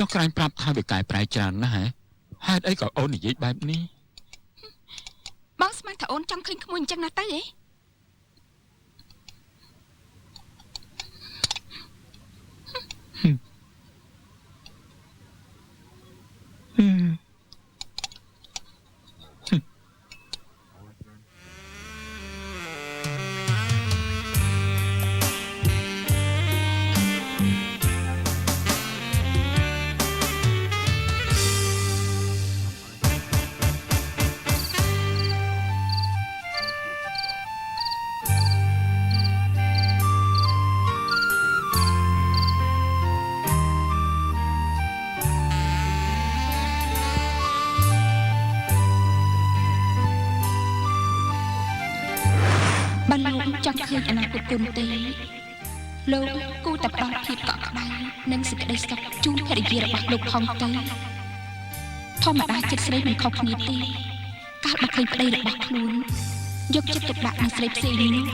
ចុះក្រាញ់ប្រាប់ថាវាកែប្រែច្រើនណាស់ហ៎ហេតុអីក៏អូននិយាយបែបនេះ បងស្មានថាអូនចង់ឃើញក្មួយអញ្ចឹងណាស់ទៅហ៎ បើលោកចង់ឃើញអនាគតគុណទេលោកគួរតែផ្ដល់ភាពកក់ក្ដៅនិងសេចក្តីសុខជូនភរិយារបស់លោកផងទៅធម្មតាចិត្តស្រីមិនខុសគ្នាទេកាលបើឃើញប្តីរបស់ខ្លួនយកចិត្តទុកដាក់នឹងស្រីផ្សេងនោះ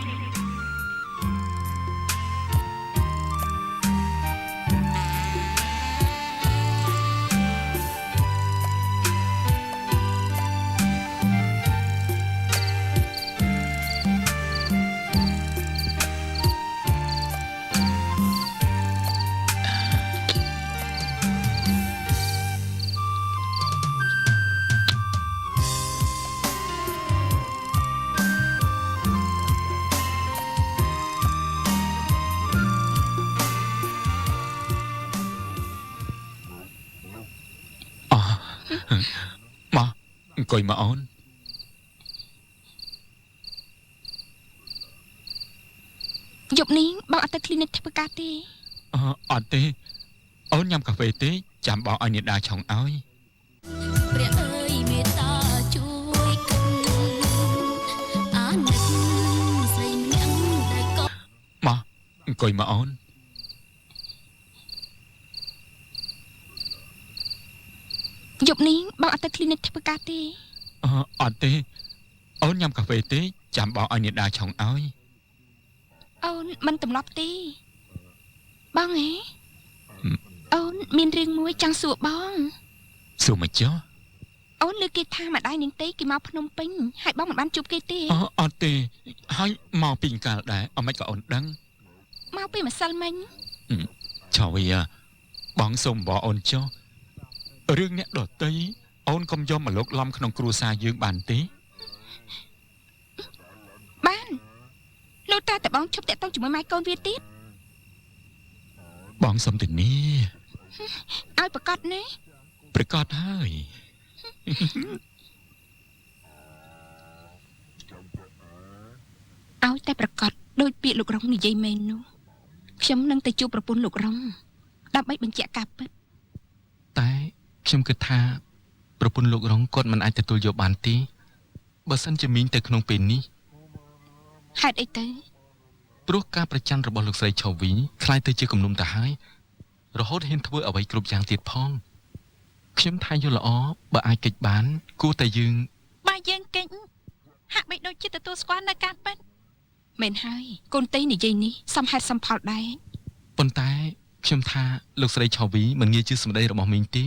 មកអង្គុយមកអូន យប់នេះបងអត់ទៅគ្លីនិកធ្វើការទេ អត់ទេអូនញ៉ាំកាហ្វេទេចាំបងឲ្យនាដាឆុងឲ្យ ព្រះអើយមេត្តាជួយគិតអាណិតស្រីម្នាក់ដែលក៏ មកអង្គុយមកអូន យប់នេះបងអត់ទៅគ្លីនិកធ្វើការទេ អត់ទេអូនញ៉ាំកាហ្វេទេចាំបងឲ្យនាដាឆុងឲ្យ អូនមិនទម្លាប់ទេបងហ៎អូនមានរឿងមួយចង់សួរបង សួរមកចុះ អូនលើគេថាម្ដាយនាងទេគេមកភ្នំពេញហើយបងមិនបានជួបគេទេ អត់ទេហើយមកពីកាលដែរអមិនក៏អូនដឹង មកពីម្សិលមិញ ឆវីបងសូមបងអូនចុះរឿងអ្នកដតីអូនកុំយកមកលោកឡំក្នុងគ្រួសារយើងបានទេ បានលោកតាតែបងឈប់តាក់ទងជាមួយម៉ែកូនវាទៀត បងសុំធានា ឲ្យប្រកាសណា ប្រកាសហើយ ឲ្យតែប្រកាសដោយពាក្យលោករងនិយាយមែននោះខ្ញុំនឹងទៅជួបប្រពន្ធលោករងដើម្បីបញ្ជាក់ការពិត តែខ្ញុំគិតថាប្រពន្ធលោករងគាត់មិនអាចទទួលយកបានទេបើសិនជាមីងទៅក្នុងពេលនេះ ហេតុអីទៅ ព្រោះការប្រច័ណ្ឌរបស់លោកស្រីឆូវីคล้ายទៅជាគំនុំទៅហើយរហូតហ៊ានធ្វើអ្វីគ្រប់យ៉ាងទៀតផងខ្ញុំថាយល់ល្អបើអាចកិច្ចបានគួរតែយើង បើយើងកិច្ចហាក់បីដូចជាទទួលស្គាល់នៅការពិត មែនហើយកូនទេនិយាយនេះសំហេតុសំផលដែរ ប៉ុន្តែខ្ញុំថាលោកស្រីឆូវីមិនងាយជឿសម្ដីរបស់មីងទេ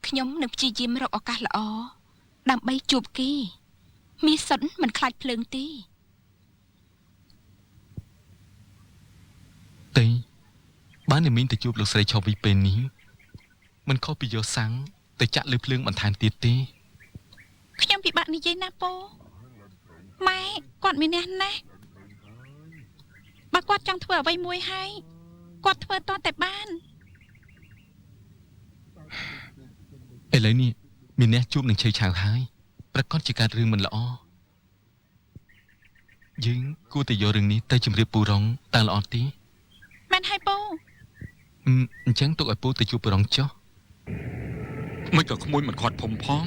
ខ្ញុំនឹងព្យាយាមរកឱកាសល្អដើម្បីជួបគេមាសសុទ្ធមិនខ្លាចភ្លើងទេ ទេបើអ្នកមីងទៅជួបលោកស្រីឆូវីពេលនេះមិនខុសពីយកសាំងទៅចាក់លើភ្លើងបន្ថែមទៀតទេ ខ្ញុំពិបាកនិយាយណាស់ពូម៉ែគាត់មានអ្នកណាស់បើគាត់ចង់ធ្វើអ្វីមួយហើយគាត់ធ្វើតតែបាន ឥឡូវនេះមានអ្នកជួបនឹងឆេវឆាវហើយប្រកាសជាការរឿងមិនល្អយើងគួរតែយករឿងនេះទៅជម្រាបពូរងតើល្អទេ មែនហើយពូ អញ្ចឹងទុកឲ្យពូទៅជួបពូរងចុះ មិនក៏ក្មួយមិនខាត់ភុំផង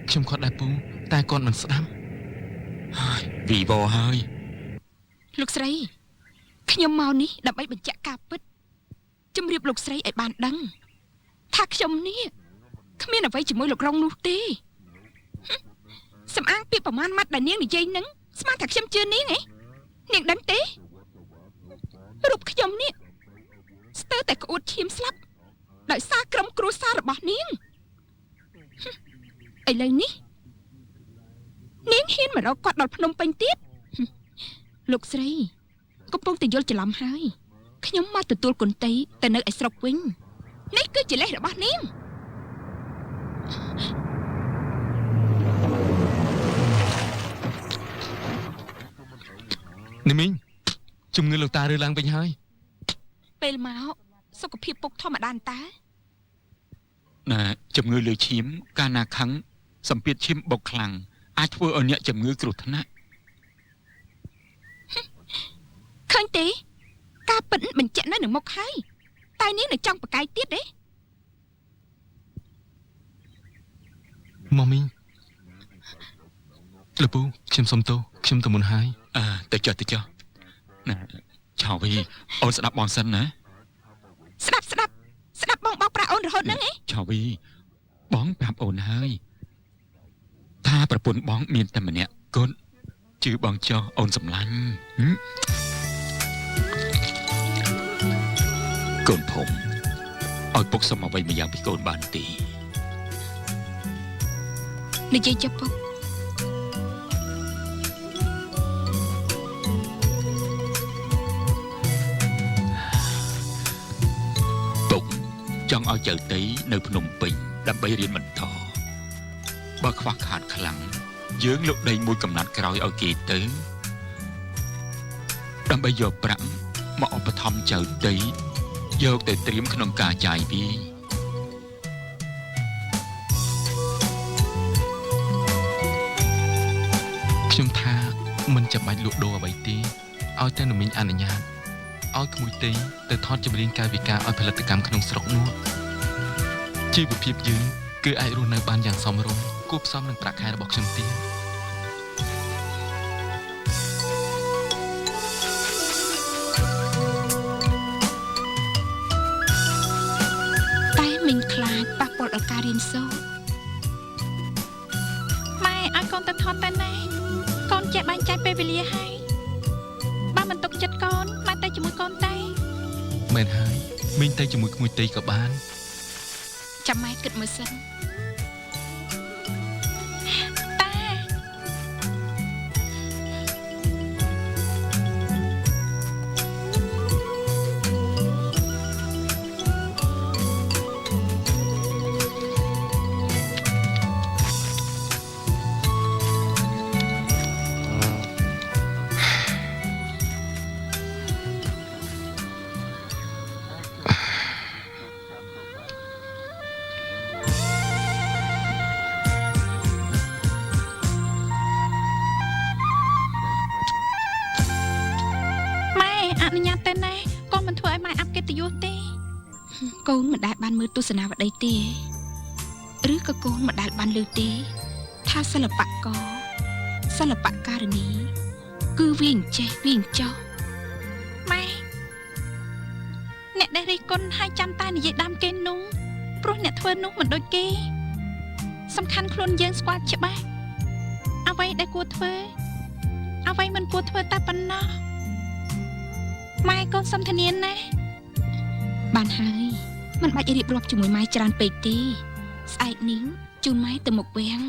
ខ្ញុំខាត់ដែរពូតែគាត់មិនស្ដាប់ ហើយវីវហើយ លោកស្រីខ្ញុំមកនេះដើម្បីបញ្ជាក់ការពិតជម្រាបលោកស្រីឲ្យបានដឹងថាខ្ញុំនេះគ្មានអ្វីជាមួយលោករងនោះទេសំអាងពាក្យប្រមាណម៉ាត់ដែលនាងនិយាយនឹងស្មានថាខ្ញុំជឿនាងហ៎នាងដឹងទេរូបខ្ញុំនេះស្ ស្ទើរតែក្អួតឈាមស្លាប់ដោយសារក្រុមគ្រួសាររបស់នាងឥឡូវនេះនាងហ៊ានមករកគាត់ដល់ភ្នំពេញទៀតលោកស្រីកំពុងតែយល់ច្រឡំហើយខ្ញុំមកទទួលគុណតីទៅនៅឯស្រុកវិញនេះគឺជាលេសរបស់នាងនេះមីងជំងឺលោកតារើឡើងវិញហើយពេលមកសុខភាពពុកធម្មតាតើណែជំងឺលើឈាមកាលណាខឹងសម្ពាធឈាមបុកខ្លាំងអាចធ្វើឲ្យអ្នកជំងឺគ្រោះថ្នាក់ឃើញទេការពិតបញ្ជាក់នៅនឹងមុខហើយតែនាងនៅចង់ប្រកែកទៀតទេម៉មីលពូខ្ញុំសុំទោសខ្ញុំទៅមុនហើយទៅចុះទៅចុះណាឆាវីអូនស្ដាប់បងសិនណាស្ដាប់ស្ដាប់ស្ដាប់បងបោកប្រាក់អូនរហូតហ្នឹងឯងឆាវីបងប្រាប់អូនហើយថាប្រពន្ធបងមានតែម្នាក់គត់ជឿបងចុះអូនសម្លាញ់កូនធំឲ្យពុកសុំអ្វីមួយយ៉ាងពីកូនបានទេនិយាយចុះពុកពុកចង់ឲ្យចៅតីនៅភ្នំពេញដើម្បីរៀនបន្តបើខ្វះខាតខ្លាំងយើងលុកដីមួយកំណាត់ក្រោយឲ្យគេទៅដើម្បីយកប្រាក់មកឧបត្ថម្ភចៅតីយកទៅត្រៀមក្នុងការចាយវាយខ្ញុំថាមិនចាំបាច់លក់ដូរអ្វីទេឲ្យតែនមីងអនុញ្ញាតឲ្យក្មួយទេទៅថតចម្រៀងកាយវិការឲ្យផលិតកម្មក្នុងស្រុកនោះជីវភាពយើងគឺអាចរស់នៅបានយ៉ាងសមរម្យគួបផ្សំនឹងប្រាក់ខែរបស់ខ្ញុំទៀតតែមីងខ្លាចប៉ះពាល់ដល់ការរៀនសូត្រម៉ែឲ្យកូនទៅថតតែណែកូនចេះបែងចែកពេលវេលាហើយបើមិនទុកចិត្តកូនម៉ែទៅជាមួយកូនទេមែនហើយមីងទៅជាមួយក្មួយទេក៏បានចាំម៉ែគិតមើលសិនតាអនុញ្ញាតតែណែកូនមិនធ្វើឲ្យម៉ែអាប់កិត្តិយសទេកូនមិនដែលបានមើលទស្សនាវដ្តីទេឬក៏កូនមិនដែលបានឮទេថាសិល្បករសិល្បការិនីគឺវាអញ្ចេះវាអញ្ចោះម៉ែអ្នកដែលរិះគន់ហើយចាំតែនិយាយដើមគេនោះព្រោះអ្នកធ្វើនោះមិនដូចគេសំខាន់ខ្លួនយើងស្គាល់ច្បាស់អ្វីដែលគួរធ្វើអ្វីមិនគួរធ្វើតែប៉ុណ្ណោះម៉ែកូនសុំធានាណាបានហើយមិនបាច់រៀបរាប់ជាមួយម៉ែច្រើនពេកទេស្អែកនេះជូនម៉ែទៅមុខវាំង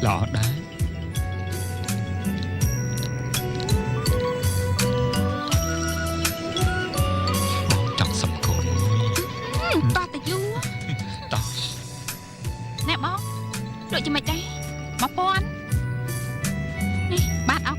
ល្អដែរបងចង់សុំកូនមួយ តោះទៅយូរតោះណែបងលក់យ៉ាងម៉េចដែរ 1000នេះបាទអរ